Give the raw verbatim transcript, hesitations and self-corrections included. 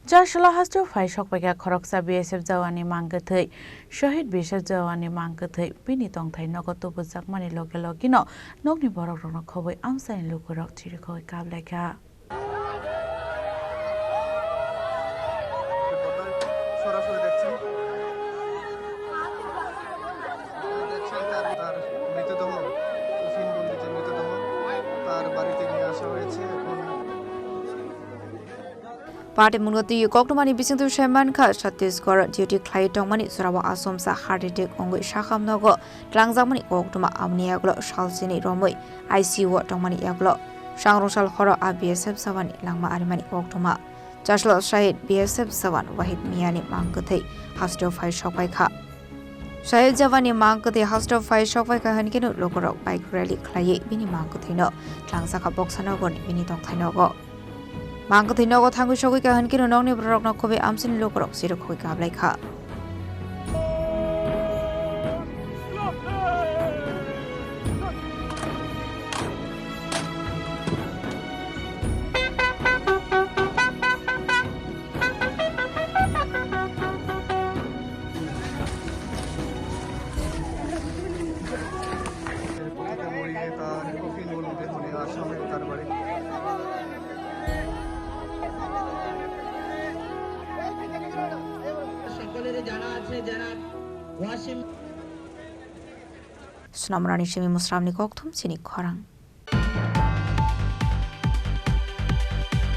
Chasla hasteo phai sokpaikha khoroksa B S F jawani mangkwthwi. Shahid B S F jawani mangkwthwi bini tongthai nogo tubujakmani loge logino nokni borokrokno khobwi amchaini lukurok chirikhogwi kaplaikha. সরাসরি দেখছেন, দেখছেন তার, তার মৃতদেহ, কফিনবন্দি যে মৃতদেহ, তার বাড়িতে নিয়ে আসা হয়েছে। এখন Party mungno twi koktwmani bisingtwi sai mankha, Chhattisgarh duty khlai tongmani jorao achomsa heart attack wngwi sakham nogo twlangjakmani koktwma, aboni yagulo salsini romwi I C U o tongmani yagulo sangrwngsal horo a B S F jawani langma arimani koktwma. Chasla shahid B S F jawan Wahid Miani mangkwthwi hasteo phai sokpaikha. Shahid jawani mangkwthwi hasteo phai sokpaikha hwnkheno lukurok bike rally khlaiwi bini mangkwthwino twlangjakha Boksanogorni bini tongthai nogo. Mangkwthwi nogo thangwi sogwikha hwnkheno nokni bororokno khobwi amchaini lukurok chirikhogwi kaplaikha. পতিতাবলী তার কফিনবন্দি দেহ নিয়ে আসা হয় তার বাড়ি। সকলেরই জানা আছে, যারা Wasim Snamrani simi musramni kokthum chini khorang.